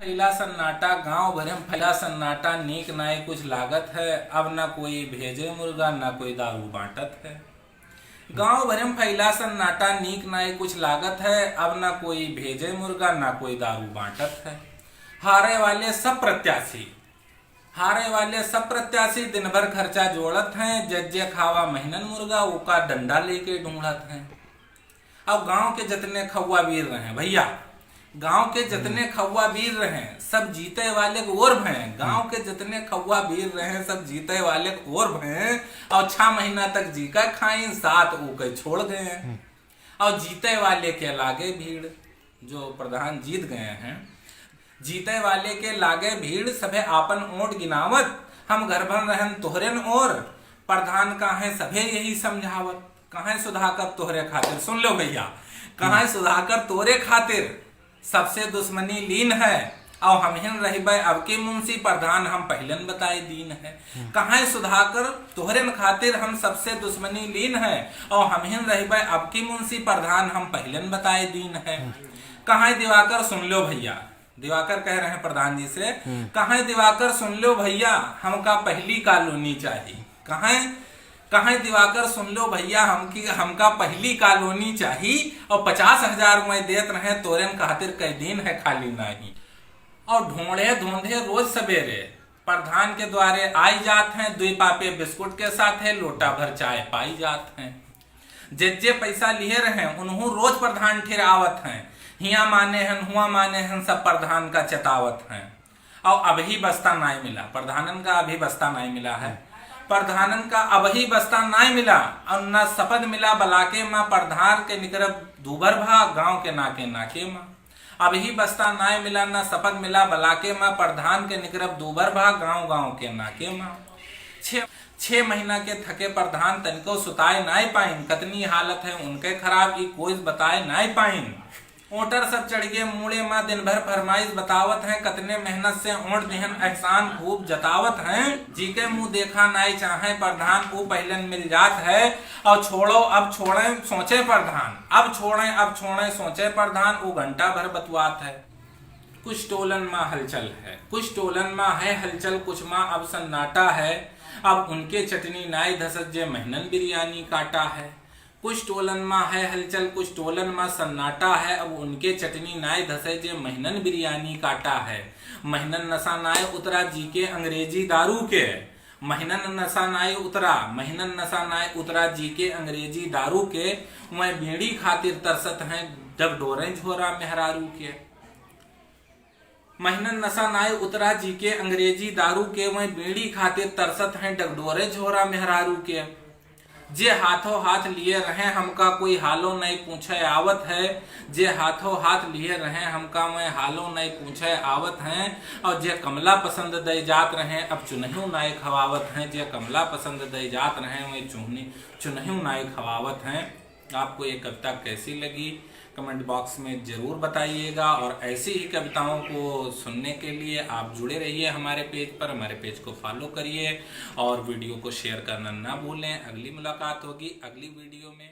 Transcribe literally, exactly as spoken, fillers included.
फैला सन्नाटा, गांव भरे में फैला सन्नाटा, नीक नाई कुछ लागत है। अब ना कोई भेजे मुर्गा, ना कोई दारू बांटत है। गांव भरे में फैला सन्नाटा, नीक नाई कुछ लागत है। अब ना कोई भेजे मुर्गा, ना कोई दारू बांटत है। हारे वाले सब प्रत्याशी, हारे वाले सब प्रत्याशी दिन भर खर्चा जोड़त हैं। जज्जे खावा महीनन मुर्गा, ओका डंडा लेके ढूंढत हैं। अब गांव के जतने खौवा वीर रहे भैया, गांव के जतने खौवा वीर रहे, सब जीते वाले के ओर भए। गांव के जतने खौवा वीर रहे, सब जीते वाले के ओर भए। और छह महीना तक जी का खाइन, सात ऊ के छोड़ गए। और जीते वाले के लागे भीड़, जो प्रधान जीत गए हैं, जीते वाले के लागे भीड़, सभे आपन ओट गिनावत, हम घर भर रहन तोहरेन ओर। प्रधान काहे सभे यही समझावत, काहे सुधाकर तोहरे खातिर, सुन लो भैया, काहे सुधाकर तोरे खातिर सबसे दुश्मनी लीन है, और हमहिन रहबे अब की मुंशी, प्रधान हम पहिलन बताए दीन है। काहे सुधाकर तोहरेन खातिर हम सबसे दुश्मनी लीन है, और हमहिन रहबे अब की मुंशी, प्रधान हम पहिलन बताए दीन है। काहे दिवाकर सुन लो भैया, दिवाकर कह रहे हैं प्रधान जी से, काहे दिवाकर सुन लो भैया, हमका पहली कॉलोनी चाहिए। काहे, काहे दिवाकर सुन लो भैया, हमकी, हमका पहली कॉलोनी चाहिए, और पचास हजार मैं देत रहे तोरेन खातिर, कै दिन है खाली नहीं। और ढोंढे धोंधे रोज सवेरे प्रधान के द्वारे आई जात हैं, दुई पापे बिस्कुट के साथ है लोटा भर चाय पाई जात हैं। जे जे पैसा लिए रहे उनहू रोज प्रधान ठिर आवत हैं, हिया माने हन, हुआ माने हन, सब प्रधान का चेतावत हैं। और अबही बस्ता नाई मिला, प्रधानन का अभी बस्ता नाई मिला है। प्रधानन का अबही बस्ता नाई मिला, और ना सपद मिला बलाके मा, प्रधान के निकरब दूबर भा, गांव के नाके नाके मा। अबही बस्ता नाई मिला, ना सपद मिला बलाके मा, प्रधान के निकरब दूबर भा, गांव गांव के नाके मा। छे, छे महीना के थके प्रधान तनिको सुताए नाई पाइन, कतनी हालत है उनके खराब, ई कोई बताए नाई पाइन। ओटर सब चढ़ गए मूड़े मा, दिन भर फरमाइश बतावत हैं, कतने मेहनत से ओट दिहन एहसान खूब जतावत हैं। जी के मुंह देखा नाई चाहे प्रधान, ऊ पहिलन मिल जात है। और छोड़ो अब छोड़े सोचे प्रधान, अब छोड़े अब छोड़े सोचे प्रधान, ऊ घंटा भर बतुआत है। कुछ टोलन मा हलचल है, कुछ टोलन मा है हलचल, कुछ मा अब सन्नाटा है। अब उनके चटनी नाई धसत जे महीनन बिरयानी काटा है। कुछ टोलन मा है हलचल, कुछ टोलन मा सन्नाटा है, अब उनके चटनी नाय धसे जे महीनन बिरयानी काटा है। महीनन नशा नाय उतरा जी के अंग्रेजी दारू के, महीनन नशा नाय उतरा, महीनन नशा नाय उतरा जी के अंग्रेजी दारू के, वह बीड़ी खातिर तरसत हैं डगडोरे झोरा मेहरारू के। महीनन नशा नाय उतरा जी के अंग्रेजी दारू के, वह बीड़ी खातिर तरसत हैं डगडोरे झोरा मेहरारू के। जे हाथों हाथ लिए रहे हमका कोई हालो नाई पूछे आवत है, जे हाथों हाथ लिए रहे हमका वह हालो नाई पूछे आवत हैं। और जे कमला पसंद दे जात रहे अब चुनहियो नाई खवावत हैं, जे कमला पसंद दे जात रहे वह चुहनी चुनहियो नाई खवावत हैं। आपको ये कविता कैसी लगी, कमेंट बॉक्स में ज़रूर बताइएगा, और ऐसी ही कविताओं को सुनने के लिए आप जुड़े रहिए हमारे पेज पर। हमारे पेज को फॉलो करिए और वीडियो को शेयर करना ना भूलें। अगली मुलाकात होगी अगली वीडियो में।